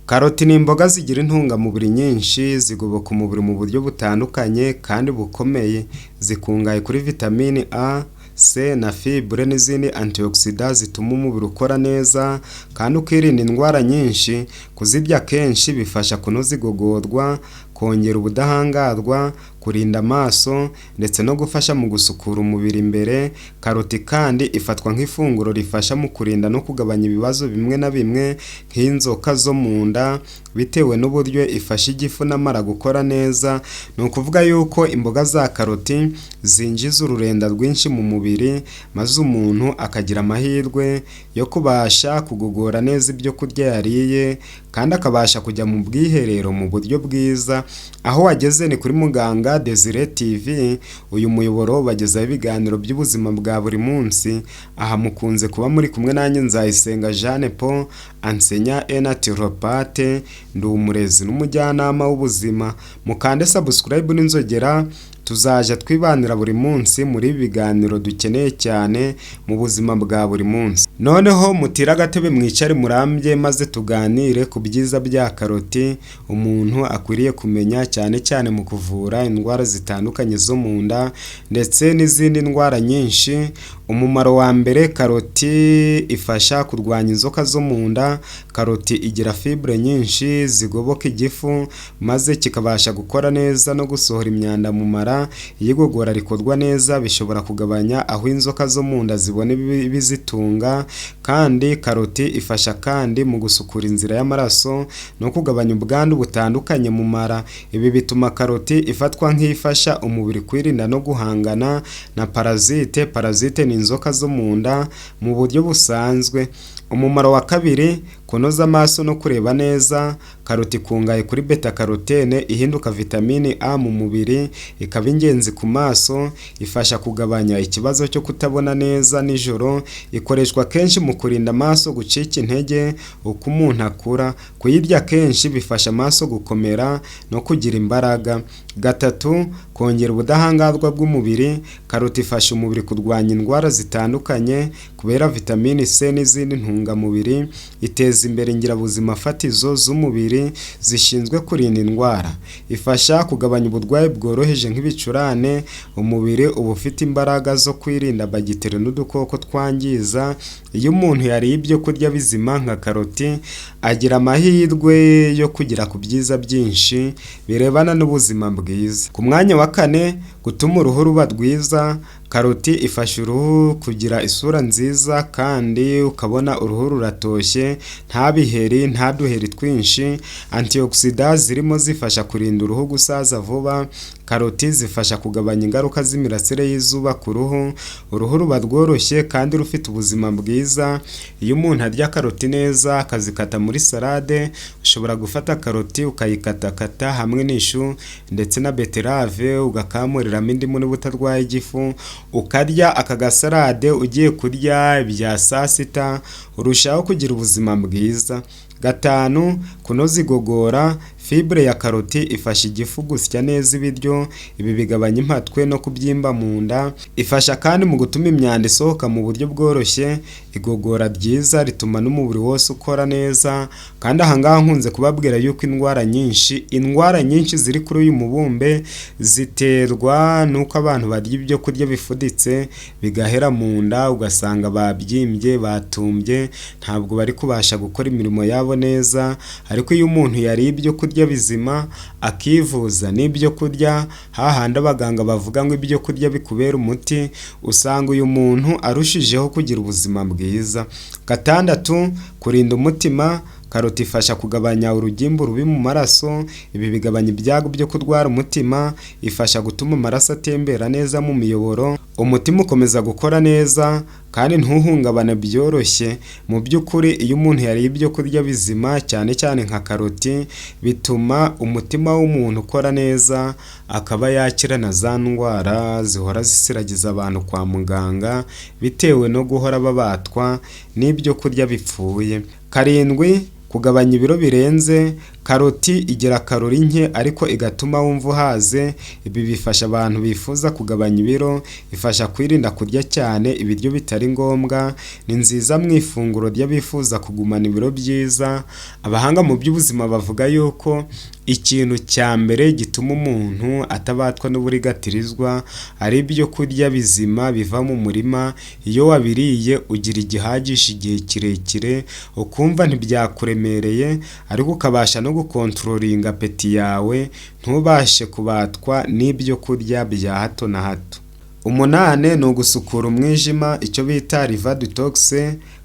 Karoti ni imboga zigira intungamubiri nyinshi, zigoboka umubiri mu buryo butandukanye kandi bukomeye. Zikungahaye kuri vitamini A, C na fibre n'izindi antioxidants zituma umubiri ukora neza kandi ukirinda indwara nyinshi. Kuzirya kenshi bifasha kunoza igogorwa, kongera ubudahangarwa, kurinda amaso ndetse no gufasha mu gusukura umubiri imbere. Karoti kandi ifatwa nk'ifunguro rifasha mu kurinda no kugabanya ibibazo bimwe na bimwe nk'inzoka zo mu nda, bitewe n'uburyo ifasha igifu n'amara gukora neza. Ni ukuvuga yuko imboga za karoti zinjiza ururenda rwinshi mu mubiri, maze umuntu akagira amahirwe yo kubasha kugogora neza ibyo kurya yariye, kandi akabasha kujya mu bwiherero mu buryo bwiza. Aho wageze ni kuri Muganga Desire TV, uyu muyoboro ubagezaho ibiganiro by'ubuzima bwa buri munsi. Aha mukunze kuba muri kumwe nanjye Nzayisenga Jeanne Paul, enseignant et naturopathe, ndi umurezi n'umujyanama w'ubuzima. Mukande subscribe n'inzogera, tuzajya twibanira buri munsi muri ibi biganiro dukeneye cyane mu buzima bwa buri munsi. Noneho mutire agatebe mwicare murambye, maze tuganire ku byiza bya karoti umuntu akwiriye kumenya, cyane cyane mu kuvura indwara zitandukanye zo mu nda ndetse n'izindi ndwara nyinshi. Umumaro wa mbere, karoti ifasha kurwanya inzoka zo mu nda. Karoti igira fibre nyinshi zigoboka igifu, maze kikabasha gukora neza no gusohora imyanda mu mara. Iyo igogora rikorwa neza, bishobora kugabanya aho inzoka zo mu nda zibona ibizitunga. Kandi karoti ifasha kandi mu gusukura inzira y'amaraso no kugabanya ubwandu butandukanye mu mara. Ibi bituma karoti ifatwa nk'ifasha umubiri kwirinda no guhangana na parasite. Parasite ni inzoka zo mu nda mu buryo busanzwe. Umumaro wa kabiri, kunoza amaso no kureba neza. Karoti ikungahaye kuri bêta carotène ihinduka vitamini A mu mubiri, ikaba ingenzi ku maso. Ifasha kugabanya ikibazo cyo kutabona neza nijoro. Ikoreshwa kenshi mu kurinda amaso gucika intege uko umuntu akura. Kuyirya kenshi bifasha amaso gukomera no kugira imbaraga. Gatatu, kongera ubudahangarwa bw'umubiri. Karoti ifasha umubiri kurwanya indwara zitandukanye kubera vitamini C n'izindi ntungamubiri. Iteza imbere ingirabuzima fatizo z'umubiri zishinzwe kurinda indwara. Ifasha kugabanya uburwayi bworoheje nk'ibicurane. Umubiri uba ufite imbaraga zo kwirinda bagiteri n'udukoko twangiza. Iyo umuntu yariye ibyo kurya bizima nka karoti, agira amahirwe yo kugera ku byiza byinshi birebana n'ubuzima bwiza. Ku mwanya wa kane, gutuma uruhu ruba rwiza. Karoti ifasha uruhu kugira isura nziza kandi ukabona uruhu ruratoshye, nta biheri, nta duheri twinshi. Antioxidants zirimo zifasha kurinda uruhu gusaza vuba. Karoti zifasha kugabanya ingaruka z'imirasire y'izuba ku ruhu. Uruhu ruba rworoshye kandi rufite ubuzima bwiza. Iyo umuntu arya karoti neza, akazikata muri salade, ushobora gufata karoti ukayikatakata hamwe n'ishu ndetse na betterave, ugakamuriramo indimu niba utarwaye igifu, ukarya aka gasalade ugiye kurya ibya saa sita, urushaho kugira ubuzima bwiza. Gatanu, kunoza igogora. Fibre ya karoti ifasha igifu gusya neza ibiryo. Ibi bigabanya impatwe no kubyimba mu nda. Ifasha kandi mu gutuma imyanda isohoka mu buryo bworoshye. Igogora ryiza rituma n'umubiri wose ukora neza. Kandi ahangaha nkunze kubabwira yuko indwara nyinshi ziri kuri uyu mubumbe ziterwa n'uko abantu barya ibyo kurya bifuditse bigahera mu nda, ugasanga babyimbye, batumbye, ntabwo bari kubasha gukora imirimo yabo neza. Ariko iyo umuntu yariye ibyo kurya bizima, akivuza n'ibyo kurya, hahandi abaganga bavuga ngo ibyo kurya bikubera umuti, usanga uyu muntu arushijeho kugira ubuzima bwiza. Gatandatu, kurinda umutima. Karoti ifasha kugabanya urugimbu rubi mu maraso. Ibi bigabanya ibyago byo kurwara umutima. Ifasha gutuma amaraso atembera neza mu miyoboro, umutima ukomeza gukora neza kandi ntuhungabane byoroshye. Mu by'ukuri, iyo umuntu yariye ibyo kurya bizima, cyane cyane nka karoti, bituma umutima w'umuntu ukora neza, akaba yakira na za ndwara zihora zisiragiza abantu kwa muganga bitewe no guhora babatwa n'ibyo kurya bipfuye. Karindwi. Kugabanya ibiro birenze. Karoti igira karori nke ariko igatuma wumva uhaze. Ibi bifasha abantu bifuza kugabanya ibiro. Ifasha kwirinda kurya cyane ibiryo bitari ngombwa. Ni nziza mu ifunguro ry'abifuza kugumana ibiro byiza. Abahanga mu by'ubuzima bavuga yuko ikintu cya mbere gituma umuntu atabatwa n'uburigatirizwa ari ibyo kurya bizima biva mu murima. Iyo wabiriye ugira igihagisha igihe kirekire, ukumva ntibyakuremereye, ariko ukabasha no gukontrolinga appétit yawe, ntubashe kubatwa n'ibyo kurya bya hato na hato. Umunane ni ugusukura umwijima, icyo bita liver detox.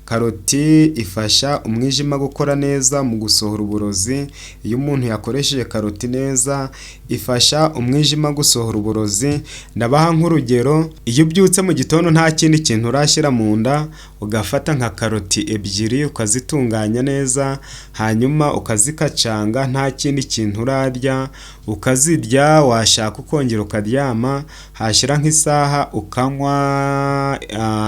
Karoti ifasha umwijima gukora neza mu gusohora uburozi. Iyo umuntu yakoresheje karoti neza, ifasha umwijima gusohora uburozi. Ndabaha nk'urugero: iyo ubyutse mu gitondo nta kindi kintu urashyira mu nda, ugafata nka karoti ebyiri ukazitunganya neza, hanyuma ukazikacanga nta kindi kintu urarya, ukazirya, washaka ukongera ukaryama, hashira nk'isaha ukanywa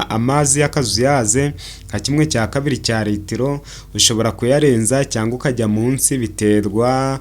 amazi y'akazuyaze nka 1/2 cya litiro. Ushobora kuyarenza cyangwa ukajya munsi, biterwa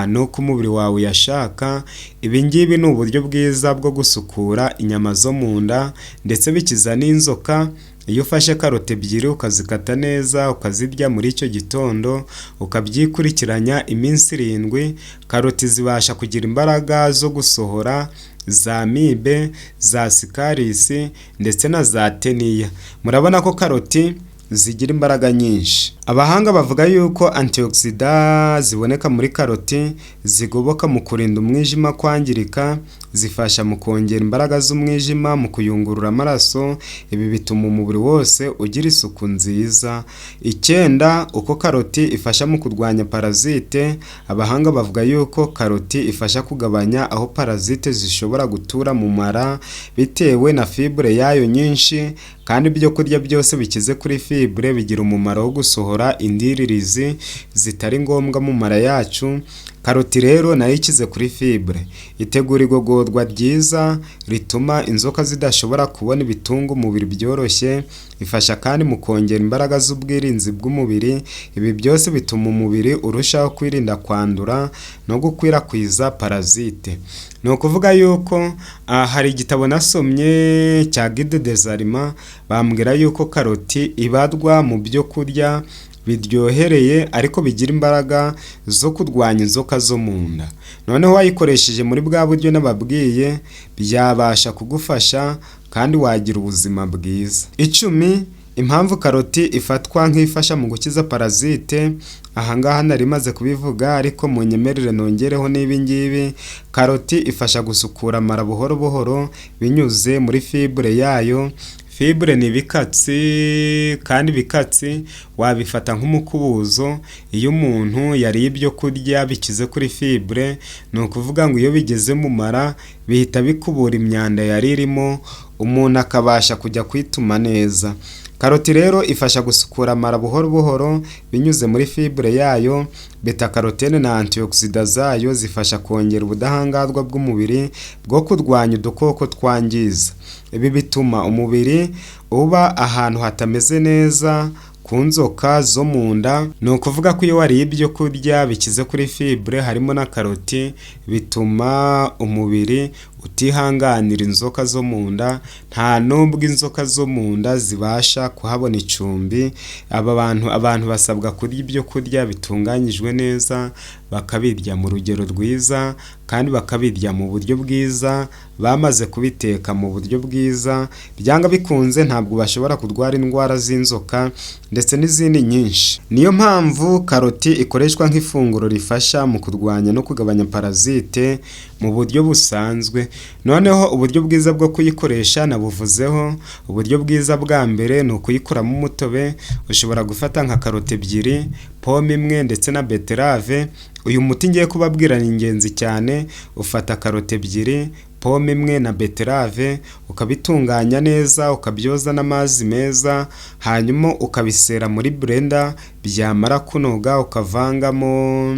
n'uko umubiri wawe uyashaka. Ibi ngibi ni uburyo bwiza bwo gusukura inyama zo mu nda, ndetse bikiza n'inzoka. Iyo ufashe karoti ebyiri ukazikata neza ukazirya muri icyo gitondo, ukabyikurikiranya iminsi 7, karoti zibasha kugira imbaraga zo gusohora za amibe, za ascaris ndetse na za taenia. Murabona ko karoti zigira imbaraga nyinshi. Abahanga bavuga yuko antioxydants ziboneka muri karoti zigoboka mu kurinda umwijima kwangirika, zifasha mu kongera imbaraga z'umwijima mu kuyungurura amaraso. Ibi bituma umubiri wose ugira isuku nziza. Icyenda, uko karoti ifasha mu kurwanya parasite. Abahanga bavuga yuko karoti ifasha kugabanya aho parasite zishobora gutura mu mara bitewe na fibre yayo nyinshi, kandi ibyo kurya byose bikize kuri fibre bigira umumaro wo gusohora indiririzi zitari ngombwa mu mara yacu. Karoti rero nayo ikize kuri fibre, itegura igogorwa ryiza rituma inzoka zidashobora kubona ibitunga umubiri byoroshye. Ifasha kandi mu kongera imbaraga z'ubwirinzi bw'umubiri. Ibi byose bituma umubiri urushaho kwirinda kwandura no gukwirakwiza parasite. Ni ukuvuga yuko hari igitabo nasomye cya Guide des aliments, bambwira yuko karoti ibarwa mu byo kurya biryohereye ariko bigira imbaraga zo kurwanya inzoka zo mu nda. Noneho wayikoresheje muri bwa buryo nababwiye, byabasha kugufasha kandi wagira ubuzima bwiza. 10, impamvu karoti ifatwa nk'ifasha mu gukiza parasite. Ahangaha nari maze kubivuga, ariko munyemerere nongereho n'ibi ngibi. Karoti ifasha gusukura amara buhoro buhoro binyuze muri fibre yayo. Fibre ni ibikatsi, kandi ibikatsi wabifata nk'umukubuzo. Iyo umuntu yariye ibyo kurya bikize kuri fibre, ni ukuvuga ngo iyo bigeze mu mara bihita bikubura imyanda yari irimo, umuntu akabasha kujya kwituma neza. Karoti rero ifasha gusukura amara buhoro buhoro binyuze muri fibre yayo. Bêta-carotène na antioxydants zayo zifasha kongera ubudahangarwa bw'umubiri bwo kurwanya udukoko twangiza. Ibi bituma umubiri uba ahantu hatameze neza ku nzoka zo mu nda. Ni ukuvuga ko iyo wariye ibyo kurya bikize kuri fibre harimo na karoti, bituma umubiri utihanganira inzoka zo mu nda, nta nubwo inzoka zo mu nda zibasha kuhabona icumbi. Aba bantu, abantu basabwa kurya ibyo kurya bitunganyijwe neza, bakabirya mu rugero rwiza kandi bakabirya mu buryo bwiza, bamaze kubiteka mu buryo bwiza. Byanga bikunze ntabwo bashobora kurwara indwara z'inzoka ndetse n'izindi nyinshi. Niyo mpamvu karoti ikoreshwa nk'ifunguro rifasha mu kurwanya no kugabanya parasite mu buryo busanzwe. Noneho uburyo bwiza bwo kuyikoresha nabuvuzeho. Uburyo bwiza bwa mbere ni ukuyikoramo umutobe. Ushobora gufata nka karoti ebyiri, pome imwe ndetse na betterave. Uyu muti ngiye kubabwira ni ingenzi cyane. Ufata karoti ebyiri, pome imwe na betterave, ukabitunganya neza, ukabyoza n'amazi meza, hanyuma ukabisera muri blender. Byamara kunoga ukavangamo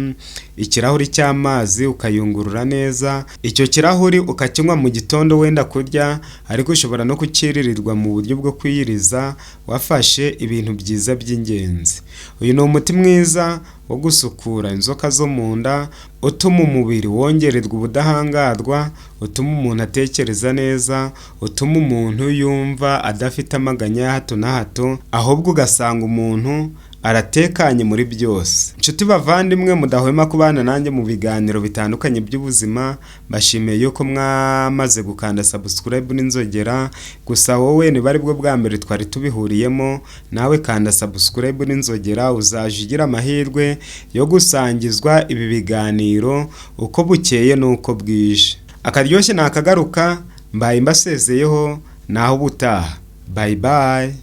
ikirahuri cy'amazi, ukayungurura neza. Icyo kirahuri ukakinywa mu gitondo wenda kurya, ariko ushobora no kucyiririrwa mu buryo bwo kwiyiriza wafashe ibintu byiza by'ingenzi. Uyu ni umuti mwiza wo gusukura inzoka zo mu nda, utuma umubiri wongererwa ubudahangarwa, utuma umuntu atekereza neza, utuma umuntu yumva adafite amaganya ya hato na hato, ahubwo ugasanga umuntu aratekanye muri byose. Inshuti bavandimwe mudahwema kubana nanjye mu biganiro bitandukanye by'ubuzima, mbashimiye yuko mwamaze gukanda subscribe n'inzogera. Gusa wowe niba aribwo bwa mbere twari tubihuriyemo, nawe kanda subscribe n'inzogera, uzajya ugira amahirwe yo gusangizwa ibi biganiro uko bukeye n'uko bwije. Akaryoshye nakagaruka, mbaye mbasezeyeho, naho ubutaha. Bye bye.